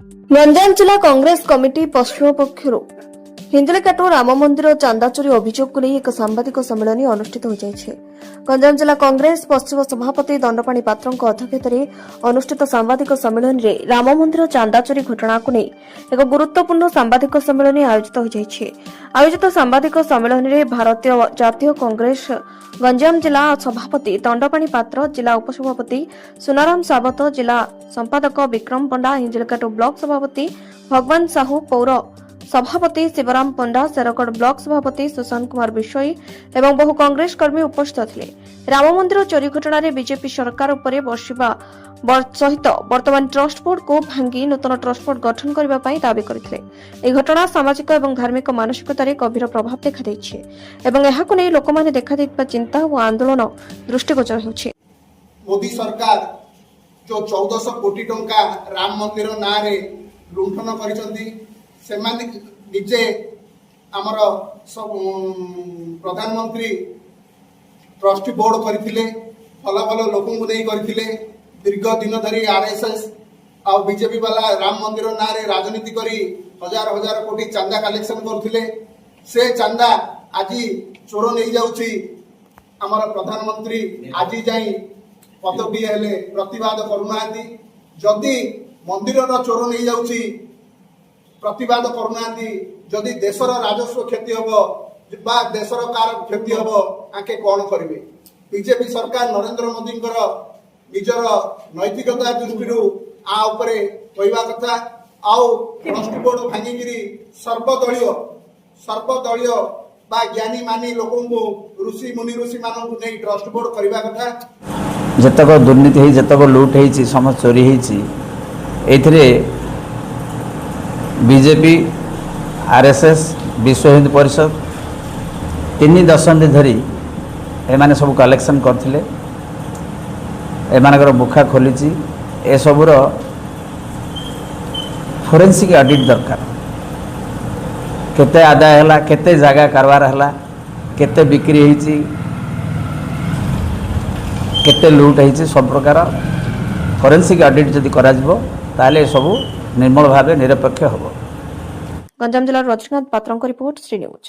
ଗଞ୍ଜାମ ଜିଲ୍ଲା କଂଗ୍ରେସ କମିଟି ପଶ୍ଚିମ ପକ୍ଷରୁ ହିଞ୍ଜିଳିକାଟୁ ରାମ ମନ୍ଦିର ଚାନ୍ଦାଚୋରି ଅଭିଯୋଗକୁ ନେଇ ଏକ ସାମ୍ବାଦିକ ସମ୍ମିଳନୀ ଅନୁଷ୍ଠିତ ହୋଇଯାଇଛି। ଗଞ୍ଜାମ ଜିଲ୍ଲା କଂଗ୍ରେସ ପଶ୍ଚିମ ସଭାପତି ଦଣ୍ଡପାଣି ପାତ୍ରଙ୍କ ଅଧ୍ୟକ୍ଷତାରେ ଅନୁଷ୍ଠିତ ସାମ୍ବାଦିକ ସମ୍ମିଳନୀରେ ରାମ ମନ୍ଦିର ଚାନ୍ଦାଚୋରି ଘଟଣାକୁ ନେଇ ଏକ ଗୁରୁତ୍ୱପୂର୍ଣ୍ଣ ସାମ୍ବାଦିକ ସମ୍ମିଳନୀ ଆୟୋଜିତ ହୋଇଯାଇଛି। ଆୟୋଜିତ ସାମ୍ବାଦିକ ସମ୍ମିଳନୀରେ ଭାରତୀୟ ଜାତୀୟ କଂଗ୍ରେସ ଗଞ୍ଜାମ ଜିଲ୍ଲା ସଭାପତି ଦଣ୍ଡପାଣି ପାତ୍ର, ଜିଲ୍ଲା ଉପସଭାପତି ସୁନାରାମ ସାବତ, ଜିଲ୍ଲା ସମ୍ପାଦକ ବିକ୍ରମ ପଣ୍ଡା, ହିଞ୍ଜିଳିକାଟୁ ବ୍ଲକ ସଭାପତି ଭଗବାନ ସାହୁ, ପୌର ସଭାପତି ଶିବରାମ ପଣ୍ଡା, ଶେରଗଡ଼ ବ୍ଲକ ସଭାପତି ସୁଶାନ୍ତ କୁମାର ବିଷୋୟୀ ଏବଂ ବହୁ କଂଗ୍ରେସ କର୍ମୀ ଉପସ୍ଥିତ ଥିଲେ। ରାମ ମନ୍ଦିର ଚୋରି ଘଟଣାରେ ବିଜେପି ସରକାର ଉପରେ ବର୍ଷିବା ସହିତ ବର୍ତ୍ତମାନ ଟ୍ରଷ୍ଟ ବୋର୍ଡକୁ ଭାଙ୍ଗି ନୂତନ ଟ୍ରଷ୍ଟ ବୋର୍ଡ ଗଠନ କରିବା ପାଇଁ ଦାବି କରିଥିଲେ। ଏହି ଘଟଣା ସାମାଜିକ ଏବଂ ଧାର୍ମିକ ମାନସିକତାରେ ଗଭୀର ପ୍ରଭାବ ଦେଖାଦେଇଛି ଏବଂ ଏହାକୁ ନେଇ ଲୋକମାନେ ଦେଖାଦେଇଥିବା ଚିନ୍ତା ଓ ଆନ୍ଦୋଳନ ଦୃଷ୍ଟିଗୋଚର ହେଉଛି। ମୋଦି ସରକାର ଯୋଉ 1400 କୋଟି ଟଙ୍କା ରାମ ମନ୍ଦିର ନାଁରେ ଲୁଣ୍ଠନ କରିଛନ୍ତି, ସେମାନେ ନିଜେ ଆମର ସବୁ ପ୍ରଧାନମନ୍ତ୍ରୀ ଟ୍ରଷ୍ଟି ବୋର୍ଡ କରିଥିଲେ, ଭଲ ଭଲ ଲୋକଙ୍କୁ ନେଇ କରିଥିଲେ। ଦୀର୍ଘ ଦିନ ଧରି ଆରଏସଏସ ଆଉ ବିଜେପି ବାଲା ରାମ ମନ୍ଦିର ନାଁରେ ରାଜନୀତି କରି ହଜାର ହଜାର କୋଟି ଚାନ୍ଦା କଲେକ୍ସନ କରୁଥିଲେ। ସେ ଚାନ୍ଦା ଆଜି ଚୋର ନେଇଯାଉଛି। ଆମର ପ୍ରଧାନମନ୍ତ୍ରୀ ଆଜି ଯାଇ ପଦବୀ ହେଲେ ପ୍ରତିବାଦ କରୁନାହାନ୍ତି। ଯଦି ମନ୍ଦିରର ଚୋର ନେଇଯାଉଛି, ପ୍ରତିବାଦ କରୁନାହାନ୍ତି, ଯଦି ଦେଶର ରାଜସ୍ୱ କ୍ଷତି ହବ ବା ଦେଶର କାହାର କ୍ଷତି ହବ, ଆଙ୍କେ କଣ କରିବେ? ବିଜେପି ସରକାର ନରେନ୍ଦ୍ର ମୋଦିଙ୍କର ନିଜର ନୈତିକତା ଦୃଷ୍ଟିରୁ ଆ ଉପରେ କହିବା କଥା। ଆଉ ଟ୍ରଷ୍ଟ ବୋର୍ଡ ଭାଙ୍ଗିକିରି ସର୍ବଦଳୀୟ ବା ଜ୍ଞାନୀ ମାନି ଲୋକଙ୍କୁ, ଋଷି ମୁନି ଋଷି ମାନଙ୍କୁ ନେଇ ଟ୍ରଷ୍ଟ ବୋର୍ଡ କରିବା କଥା। ଯେତକ ଦୁର୍ନୀତି ହେଇ, ଯେତକ ଲୁଟ୍ ହେଇଛି, ସମସ୍ତ ଚୋରି ହେଇଛି, ଏଇଥିରେ ବିଜେପି, ଆର୍ଏସ୍ଏସ୍, ବିଶ୍ୱ ହିନ୍ଦୁ ପରିଷଦ 3 ଦଶନ୍ଧି ଧରି ଏମାନେ ସବୁ କଲେକ୍ସନ୍ କରିଥିଲେ। ଏମାନଙ୍କର ମୁଖା ଖୋଲିଛି। ଏସବୁର ଫୋରେନ୍ସିକ୍ ଅଡ଼ିଟ୍ ଦରକାର। କେତେ ଆଦାୟ ହେଲା, କେତେ ଜାଗା କାରବାର ହେଲା, କେତେ ବିକ୍ରି ହେଇଛି, କେତେ ଲୁଟ୍ ହେଇଛି, ସବୁ ପ୍ରକାର ଫରେନ୍ସିକ୍ ଅଡ଼ିଟ୍ ଯଦି କରାଯିବ, ତାହେଲେ ଏସବୁ ନିର୍ମଳ ଭାବେ ନିରପେକ୍ଷ ହେବ। ଗଞ୍ଜାମ ଜିଲ୍ଲାରୁ ରଜନୀକାନ୍ତ ପାତ୍ରଙ୍କ ରିପୋର୍ଟ, ଶ୍ରୀ ନ୍ୟୁଜ୍।